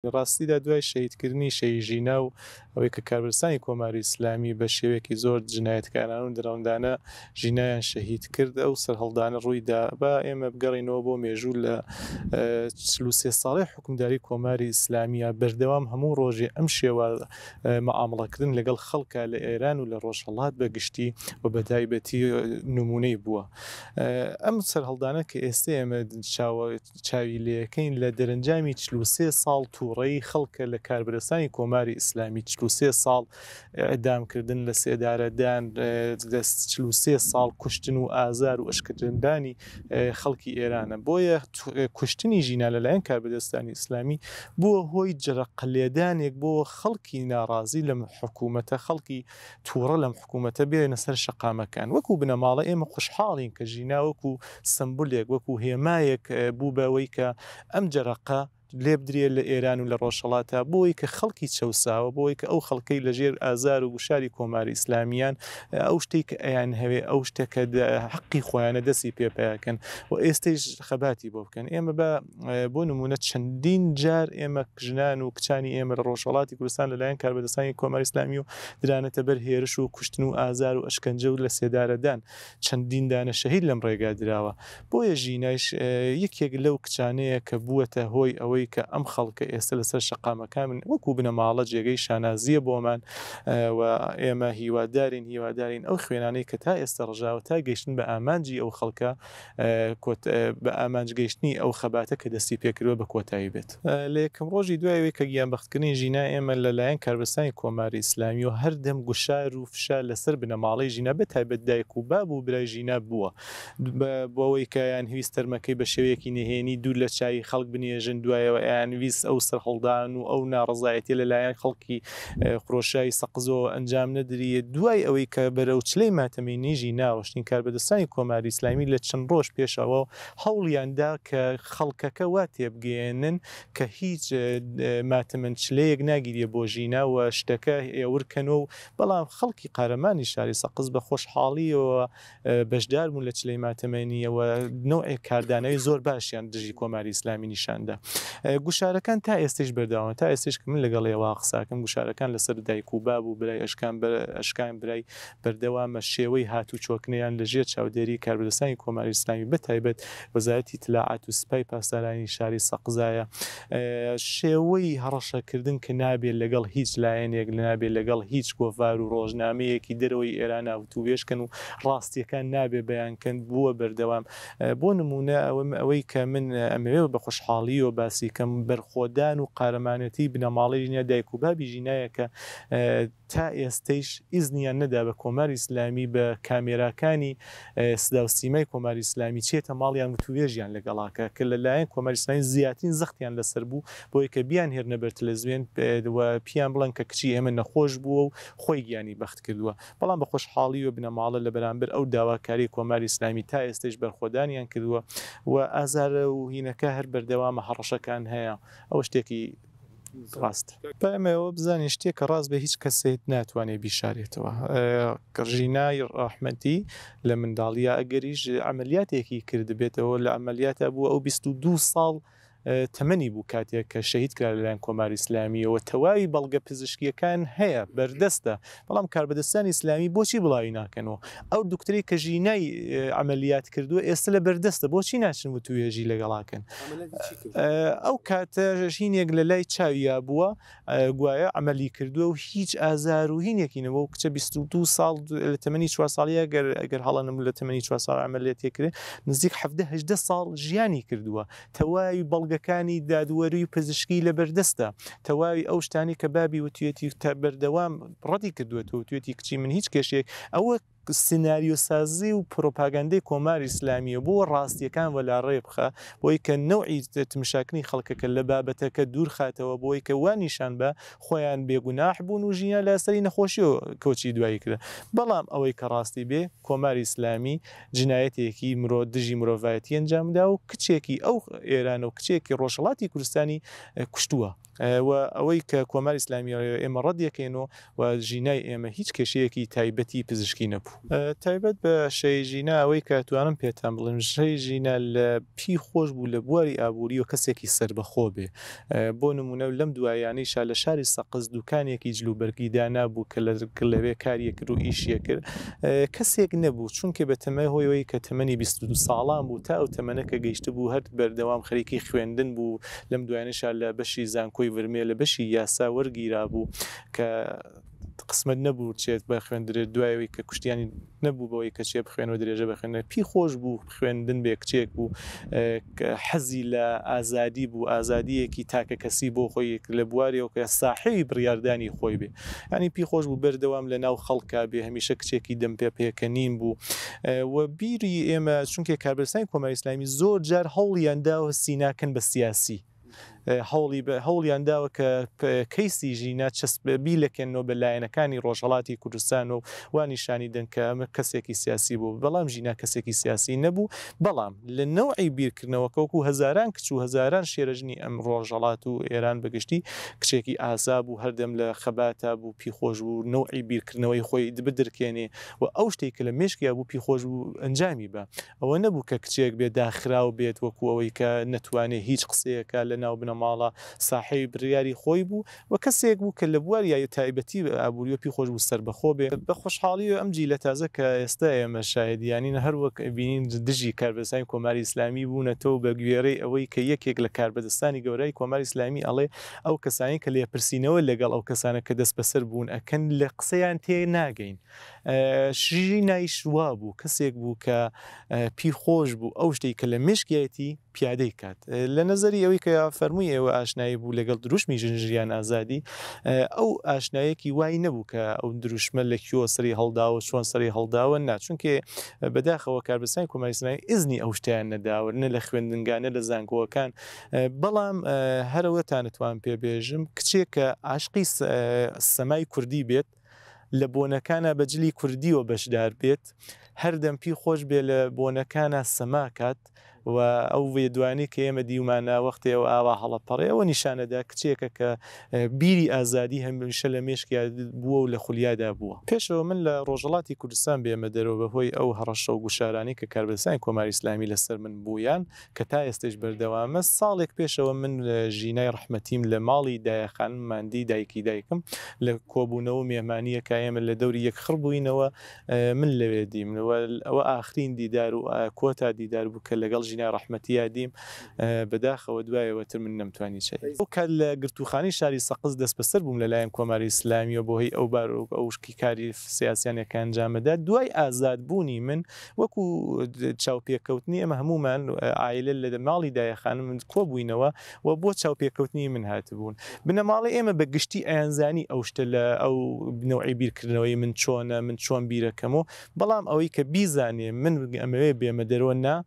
لە ڕاستیدا دوای شەهیدکردنی شەهید ژینا و ئەوەی کە کاربەدەستانی کۆماری ئیسلامی بە شێوەیەکی زۆر جنایەتکارانە و دڕندانە ژینایان شەهید کرد، ئەو سەرهەڵدانە ڕووی دا. با ئێمە بگەڕێینەوە بۆ مێژوو لە 43 ساڵەی حوکمداری کۆماری ئیسلامییا بەردەوام هەموو ڕۆژێ ئەم شێوە مەعامڵەکردن لەگەڵ خەڵکا لە ئێران و لە ڕۆژهەڵات بە گشتی و بە تایبەتی نموونەی بووە. ئەم سەرهەڵدانە کە ئێستە ئێمە چاوە چاوی لێکەین لە دەرەنجامی 43 ساڵ تووڕەیی خەڵکە لە کاربەدەستانی کۆماری ئیسلامی، 43 ساڵ ئێعدام کردن، لە سێدارەدان، 43 ساڵ کوشتن و ئازار و ئەشکەنجەدانی خەڵکی ئێرانە. بۆیە کوشتنی ژینا لەلایەن کاربەدەستانی ئیسلامی بووە هۆی جەرەقەلێدانێک بۆ خەڵکی ناڕازی لەم حکوومەتە، خەڵکی تووڕە لەم حکوومەتە بێنە سەر شەقامەکان. وەکوو بنەماڵە ئێمە خوشحاڵین کە ژینا وەکوو سەمبولێک، وەکوو هێمایەک بوو بەوەی کە ئەم جەرەقە لێبدرێ لە ئێران و لە ڕۆژهەڵاتا بۆی کە خەڵکی چەوساوە، بۆی کە ئەو خەڵکەی لە ژێر ئازار و گوشاری کۆماری ئیسلامیان ئەو شتەی کە ئەیانهەوێ، ئەو شتە کە حەقی خۆیانە دەستی پێ پەیا کەن و ئێستەیش خەباتی بۆ بکەن. ئێمە بە بۆ نموونە چەندین جار ئێمە ژنان و کچانی ئێمە لە ڕۆژهەڵاتی کوردستان لەلایەن کاربەدەستانی کۆماری ئیسلامی و درانەتە بەر هێرش و کوشتن و ئازار و ئەشکەنجە و لەسێدارەدان. چەندین دانە شەهید لەم ڕێگا دراوە. بۆیە ژینایش یەکێک لەو کچانەیە کە بووەتە هۆی ئەوەی کە ئەم خەڵکە ئێستە لەسەر شەقامەکان بن وەکوو بنەماڵە جێگەی شانازییە بۆمان و ئێمە هیوادارین هیوادارین ئەو خوێنانەی کە تا ئێستە ڕژاوە تا گەیشتن بە ئامانجی ئەو خەڵکە بە ئامانج گەیشتنی ئەو خەباتە کە دەستی پێکردووە بە کۆتایی بێت. لە یەکەم ڕۆژی دوای ئەوەی کە گیانبەختکردنی ژینا ئێمە لە لایەن کاربەدەستانی کۆماری ئیسلامییەوە هەردەم گوشار و فشار لەسەر بنەماڵەی ژینا بە تایبەت دایک و باب و برای ژینا بووە بەوەی کە ئەیانهویست تەرمەکەی بە شێوەیەکی نهێنی دوور لە چاوی خەڵک بنێژن دوایەوە ئەیانویست ئەو سەرهەڵدان و ئەو ناڕەزایەتیە لە لایەن خەڵکی خرۆشاوی سەقزەوە ئەنجام نەدریێت دوای ئەوەی کە بەرەو چلەی ماتەمینی ژینا ڕۆشتین کاربەدەستانی کۆماری ئیسلامی لە چەند ڕۆژ پێشەوە هەوڵیان دا کە خەڵکەکە وا تێبگەیەنن کە هیچ ماتەمەن چلەیەک ناگیریە بۆ ژینا و شتەکە هێور کەنەوە و بەڵام خەڵکی قارەمانی شاری سەقز بە خۆشحاڵیەوە بەشدار بوون لە چلەی ماتەمەنییەوە نەوعێک کاردانەوەی زۆر باشیان دژی کۆماری ئیسلامی نیشان دا. گوشارەکان تا ئێستەیش بەردەوامە. تا ئێستەیش کە من لەگەڵ ئێوە قساکەم گوشارەکان لەسەر دایک و باب و برای ئەشکان ئەشکان برای بەردەوامە. شێوەی هاتوچۆکنیان لە ژێر چاودێری کاربەدەستانی کۆماری ئیسلامی بە تایبەت وەزارەتی ئیتلاعات و سپای پاسدارانی شاری سەقزایە. شێوەی هەڕەشەکردن کە نابێ لەگەڵ هیچ لایەنێک، نابێ لەگەڵ هیچ گۆڤار و ڕۆژنامەیەکی دەرەوەی ئێرانا وتووێژ کەن و ڕاستییەکان نابێ بەیان کەن، بووە بەردەوام. بۆ نموونە ئەوەی کە من ئەمەوێ بە خۆشحاڵییەوە باسی کەم، بەرخۆدان و قارەمانێتیی بنەماڵەی ژینا، دایک و بابی ژینایە کە تا ئێستەیش ئیزنیان نەدا بە کۆماری ئیسلامی بە کامێراکانی سدا و سیمای کۆماری ئیسلامی چێتە ماڵیان وتووێژیان لەگەڵا کە کە لە لایەن کۆماری ئیسلامی زیاترین زەختیان لەسەر بوو بۆی کە بیانهێرنە بەر تلەزوێن و پیان بڵێن کە کچی ئێمە نەخۆش بووە و خۆی گیانی بەخت کردووە بەڵام بە خۆشحاڵی و بنەماڵە لە بەرامبەر ئەو داواکاریی کۆماری ئیسلامی تا ئێستەیش بەرخۆدانیان کردووە و ئازار و هینەکە هەر بەردەوامە هەڕەشەکان هەیە ئەوە شتێکی ڕاستە. با ئێمە ئەوە بزانین شتێک کە ڕاست بێ هیچ کەسێک ناتوانێ بیشارێتەوە. ژینای ڕەحمەتی لە منداڵیا ئەگەریش عەمەلیاتێکی کردبێتەوە لە عەمەلیاتا بووە ئەو 22 ساڵ تەمەنی بوو کاتێک کە شەهید کرا لەلایەن کۆماری ئیسلامیەوە تەواوی بەڵگە پزیشکیەکان هەیە بەردەستە بەڵام کاربەدەستانی ئیسلامی بۆچی بڵاوی ناکەنەوە ئەو دکتۆرەی کە ژینای عەمەلیات کردووە ئێستا لە بەردەستە بۆچی ناچن وتوێژی لەگەڵاکەن ئەو کاتە ژینێک لە لای چاویا بووە گوایە عەمەلی کردووە و هیچ ئازار و هینێکی نەبووە و کچە 22 ساڵ لە تەمەنی 4 ساڵی ئەگەر ئەگەر هەڵە نەبوو لە تەمەنی 4 ساڵ عەمەلیەتی کرێ نزیک 17 18 ساڵ ژیانی کردووە تەواوی بەڵگەکانی دادوەری و پزیشکی لە بەردەستە تەواوی ئەو شتانی کە بابی وتوێتی تا بەردەوام ڕەتی کردووەتەوە وتوێتی کچی من هیچ کێشەیەک ئەوە سیناریۆسازی و پرۆپاگەندەی کۆماری ئیسلامییە بۆ ڕاستییەکان وەلاڕێ بخا، بۆی کە نەوعی تمشاکردنی خەڵکەکە لە بابەتەکە دوور خاتەوە، بۆی کە وا نیشان با خۆیان بێ گوناح بوون و ژینا لە سەری نەخۆشیەوە کۆچی دوایی کرد. بەڵام ئەوەی کە ڕاستی بێ کۆماری ئیسلامی جنایەتێکی مرۆ دژی مرۆڤایەتی ئەنجام دا و کچێکی ئەو ئێرانە و کچێکی ڕۆژهەڵاتی کوردستانی کوشتووە. و ئەوەی کە کۆماری ئیسلامی ئێمە ڕەدیەکەینەوە و ژینای ئێمە هیچ کێشەیەکی تایبەتی پزیشکی نەبوو. تایبەت بە شەهید ژینا ئەوەی کە ئەتوانم پێتان بڵێم شەهید ژینا لە پی خۆش بوو لە بواری ئابووری و کەسێکی سەربەخۆ بێ بۆ نموونە لەم دوایانەیشا لە شاری سەقز دوکانێکی جلوبەرگی دانابوو کە لە لەوێ کاری ئەکرد و ئیشی ئەکرد کەسێک نەبوو چونکێ بە تەمای هۆی ئەوەی کە تەمەنی 22 ساڵان بوو تا ئەو تەمەنە کە گەیشتبوو هەر بەردەوام خەریکی خوێندن بوو لەم دوایانەشا لە بەشی زانکۆی ورمێ لە بەشی یاسا وەرگیرابوو کە قسمەت نەبوو چێت بخوێندرێت دوای ئەوەی کە کوشتیانی نەبوو بەوەی کە چێ بخوێن و درێژە بخوێنێت پی خۆش بوو خوێندن بێ کچێک بوو حەزی لە ئازادی بوو ئازادیەکی تاکە کەسی بۆ خۆی لە بوارێەوە کە ساحێوی بڕیاردانی خۆی بێ ینی پی خۆش بوو بەردەوام لە ناو خەڵکا بێ هەمیشە کچێکی دەم پێ پێکەنین بوو و بیری ئێمە چونکێ کاربەدەستانی کۆماری ئیسلامی زۆر جار هەوڵیان داوە سیناکەن بە سیاسی هەوڵی هەوڵیان داوە کە کەیسی ژینا چەسپ بیلەکێنەوە بە لایەنەکانی ڕۆژهەڵاتی کوردستان و وا نیشانی دەن کە ئەمە کەسێکی سیاسی بوو بەڵام ژینا کەسێکی سیاسی نەبوو بەڵام لە نەوعی بیرکردنەوەکە وەکو هەزاران کچ و هەزاران شێرەژنی ئەم ڕۆژهەڵات و ئێران بەگشتی کچێکی ئازا بوو هەردەم لە خەباتا بوو پی خۆش بوو نەوعی بیرکردنەوەی خۆی بدرکێنێ و ئەو شتەی کە لە مێشکیا بوو پی خۆش بوو ئەنجامی بە ئەوە نەبوو کە کچێک بێ داخراو بێت وەکو ئەوەی کە نەتوانێ هیچ قسەیەکا لە ناو بنەماڵە، ساحێبی بریاری خۆی بوو و کەسێک بوو کە لە بواری تایبەتی ئابووریەوە پی خۆش بوو سەربەخۆ بێ. بە خۆشحاڵیەوە ئەم جیلە تازە کە ئێستا ئێمە شاهیدیانین هەر وەک ئەبینین دژی کاربەدەستانی کۆماری ئیسلامی بوونەتەوە بە گوێرەی ئەوەی کە یەکێک لە کاربەدەستانی گەورای کۆماری ئیسلامی ئەڵێ ئەو کەسانەی کە لێپرسینەوە لەگەڵ ئەو کەسانە کە دەستبەسەر بوون ئەکەن لە قسەیان تێ ناگەین. ژینایش وابوو کەسێک بوو کە پی خۆش بوو ئەو شتەی کە لە مێشکیەتی پیادەی کات لە نەزەری ئەوەی کە فەرمووی ئێوە ئاشنایی بوو لەگەڵ دروشمی ژن ژیان ئازادی ئەو ئاشنایەکی وای نەبوو کە ئەو دروشمە لە کوێوە سەری هەڵداوە چۆن سەری هەڵداوە نا چونکێ بەداخەوە کاربەدەستانی کۆماری ئیسلامی ئیزنی ئەو شتیان نەداوە نە لە خوێندنگا نە لە زانکۆکان بەڵام هەرەوەتان توان پێ بێژم کچێک کە عاشقی سەمای کوردی بێت لە بۆنەکانا بە جلی کوردیوە بەشدار بێت، هەردەم پی خۆش بێ لە بۆنەکانا سەما کات و ئەو ڤێدوانەی کە ئێمە دیومانە وەختێ ئەو ئاوا هەڵەپەڕێ ئەوە نیشانەدا کچێکە کە بیری ئازادی هەمیشە لە مێشکیا بووە و لە خولیادا بووە. پێشەوە من لە ڕۆژهەڵاتی کوردستان بێمە دەرەوە بە هۆی ئەو هەڕەشە و گوشارانەی کە کاربەدەستانی کۆماری ئیسلامی لە سەر من بوویان کە تا ئێستەیش بەردەوامە، ساڵێک پێشەوە من ژینای ڕەحمەتیم لە ماڵی دایە خانممان دی، دایکی دایکم، لە کۆبوونەوە و مێهمانییەکا ئێمە لە دەوری یەک خڕ بووینەوە، من لەوێ دیم و ئەوە ئاخرین دیدار و کۆتا دیدار بوو کە لەگەڵ ژینای ڕەحمەتییا دیم، بەداخەوە دوایەوەتر من نەمتوانی چ. ئەو کات لە گرتووخانەی شاری سەقز دەستبەسەر بووم لەلایەن کۆماری ئیسلامییەوە بۆ هۆی ئەو بار و ئەو کاری سیاسیانە کە ئەنجامەدا، دوای ئازادبوونی من وەکو چاوپێکەوتنی ئێمە هەموومان عایلە لە ماڵی دایە خانم کۆبووینەوە و بۆ چاوپێکەوتنی من هاتبوون. بنەماڵەی ئێمە بە گشتی ئەیانزانی ئەو شتە لە ئەو نەوعی بیرکردنەوەی من چۆنە، من چۆن بیرەکەمەوە، بەڵام ئەوەی کە بیزانێ من ئەمەوێ بێمە دەرەوە نا،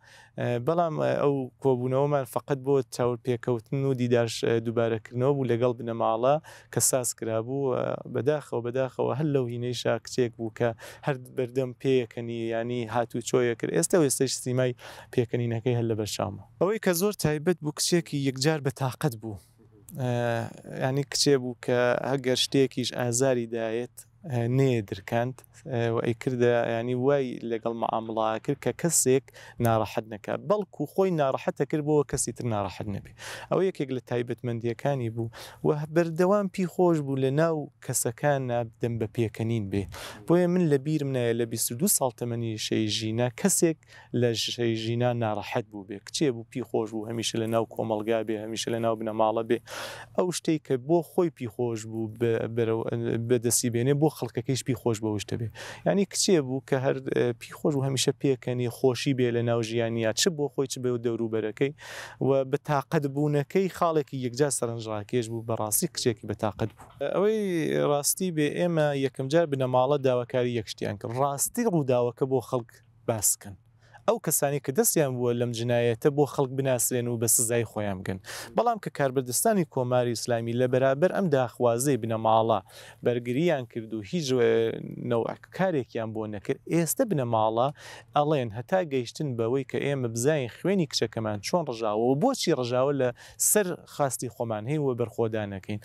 بەڵام ئەو کۆبوونەوەمان فەقەت بۆ چاوپێکەوتن و دیدار دووبارەکردنەوە بوو لەگەڵ بنەماڵە کە ساز کرابوو، بەداخەوە بەداخەوە هەر لەو هینەیشا کچێک بوو کە هەر بەردەم پێیەکەنی یانی هاتوچۆیە کرد ئێستا و ئێستەیش سیمای پێکەنینەکەی هەر لەبەر چاومە. ئەوەی کە زۆر تایبەت بوو کچێکی یەکجار بە تاقەت بوو یانی کچێ بوو کە ئەگەر شتێکیش ئازاری دایێت نەیەدرکاند و ئەیکردە یانی وای لەگەڵ معامڵە ئەکرد کە کەسێک ناڕەحەت نەکات بەڵکو خۆی ناڕەحەت ئەکرد بۆ کەسی تر ناڕەحەت نەبێ ئەوە یەکێک لە تایبەتمەندییەکانی بوو و بەردەوام پی خۆش بوو لە ناو کەسەکانا دەم بە پێکەنین بێ بۆیە من لە بیرم نایە لە 22 ساڵ تەمەنی شەی ژینا کەسێک لە شەی ژینا ناڕەحەت بوو بێ کچێ بوو پی خۆش بوو هەمیشە لە ناو کۆمەڵگا بێ هەمیشە لە ناو بنەماڵە بێ ئەو شتەی کە بۆ خۆی پی خۆش بوو بەدەستی بێنێ بۆ خەڵکەکەیش پی خۆش بەو شتە بێ یانی کچێ بوو کە هەر پی خۆش بوو هەمیشە پێکەنی خۆشی بێ لە ناو ژیانیا چ بۆ خۆی چ بۆ دەوروبەرەکەی و بە تاقەت بوونەکەی خاڵێکی یەکجار سەرنجڕاکێش بوو بەڕاستی کچێکی بە تاقەت بوو. ئەوەی ڕاستی بێ ئێمە یەکەمجار بنەماڵە داواکاری یەک شتیان کرد ڕاستی ڕووداوەکە بۆ خەڵک باس کەن. ئەو کەسانەی کە دەستیان بووە لەم جنایەتە بۆ خەڵک بناسرێن و بە سزای خۆیان بگەن. بەڵام کە کاربەدەستانی کۆماری ئیسلامی لە بەرابەر ئەم داخوازەی بنەماڵە بەرگرییان کرد و هیچ نەوع کارێکیان بۆ نەکرد، ئێستە بنەماڵە ئەڵێن هەتا گەیشتن بەوەی کە ئێمە بزانین خوێنی کچەکەمان چۆن ڕژاوە و بۆچی ڕژاوە لە سەر خواستی خۆمان هەین و بەرخۆدان ئەکەین.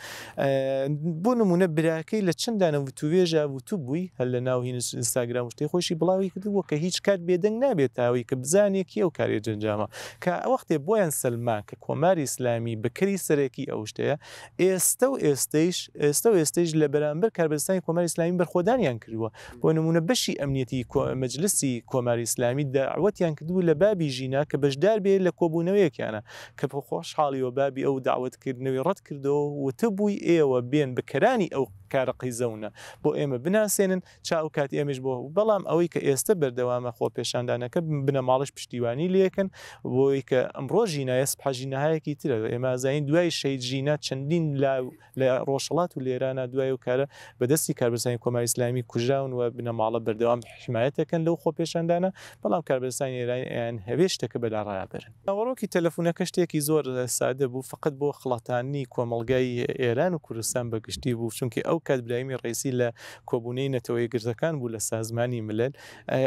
بۆ نموونە براکەی لە چەند دانە وتووێژا وتبووی هەر لە ناو ئینستاگرام و شتەی خۆیشی بڵاوی کردبوو کە هیچ کات بێدەنگ نابێت تا ئەوەی کە بزانێ کێ ئەو کارەی ئەنجامە کە وەختێ بۆیان سەلمان کە کۆماری ئیسلامی بکەری سەرەکی ئەو شتەیە ئێستە و ئێستەیش ئێستە و ئێستەیش لە بەرامبەر کاربەدەستانی کۆماری ئیسلامی بەرخۆدانیان کردووە بۆ نموونە بەشی ئەمنیەتی مەجلسی کۆماری ئیسلامی دەعوەتیان کردبوو لە بابی ژینا کە بەشدار بێ لە کۆبوونەوەیەکیانە کە بە خۆشحاڵیەوە بابی ئەو دەعوەت کردنەوی ڕەت کردەوە و وتبووی ئێوە بێن بکەرانی ئەو کارە قیزەونە بۆ ئێمە بناسێنن چا ئەو کات ئێمەش بۆ بەڵام ئەوەی کە ئێستە بەردەوامە خۆپێشاندانەکە بنەماڵەش پشتیوانی لێکەن بۆی کە ئەمڕۆ ژینایە سبحە ژیناهایەکی ترە ئێمە ئەزانین دوای شەهید ژینا چەندین لاو لە ڕۆژهەڵات و لێرانە دوای ئەو کارە بە دەستی کاربەدەستانی کۆماری ئیسلامی کوژراون و بنەماڵە بەردەوام حیمایەت دەکەن لەو خۆپێشاندانە، بەڵام کاربەدەستانی ئێرانی ئەیانهەوێ شتەکە بەلاڕایا بەرن. ناوەڕۆکی تەلەفونەکە شتێکی زۆر سادە بوو، فەقەت بۆ خڵەتاندنی کۆمەڵگای ئێران و کوردستان بە گشتی بوو، چونکی ئەو کات برایمی ڕەئیسی لە کۆبوونەی نەتەوە یەکگرتەکان بوو لە سازمانی ملل،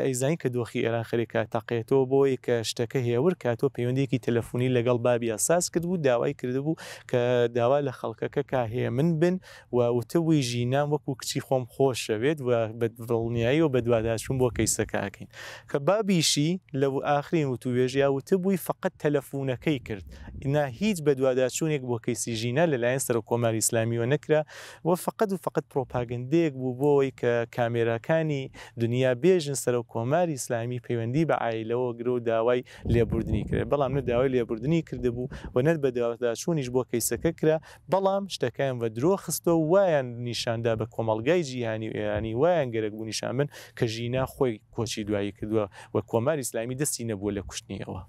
ئەیزانی کە دۆخی ئێران خەریکە تەقێتەوە، بۆ ئەوەی کە شتەکە هێور کاتەوە پەیوەندییەکی تەلەفونی لەگەڵ بابیا ساز کردبوو، داوای کردبوو کە داوا لە خەڵکەکە کا هێمن بن و وتبووی ژینام وەکوو کچی خۆم خۆشەوێت و بە دڵنیاییەوە بەدواداچوون بۆ کەیسەکە ئەکەین. کە بابیشی لە ئاخرین وتووێژیا وتبووی فەقەت تەلەفوونەکەی کرد نا هیچ بەدواداچوونێک بۆ کەیسی ژینا لەلایەن سەرۆککۆماری ئیسلامییەوە نەکرا و فەقەت و فەقەت پرۆپاگەندەیەک بوو بۆ ئەوەی کە کامێراکانی دنیا بێژن سەرۆککۆماری ئیسلامی پەیوەندی بە عایلەوە گرت و داوای لێبوردنی کرد بەڵام نە داوای لێبوردنی کردبوو و نە بەدواداچوونیش بۆ کەیسەکە کرا بەڵام شتەکەیان بە درۆ خستوە و وایان نیشاندا بە کۆمەڵگای جیهانی و ئێرانی وایان گەرەک بوو نیشان بن کە ژینا خۆی کۆچی دوایی کردوە و کۆماری ئیسلامی دەستی نەبووە لە کوشتنی ئەوە.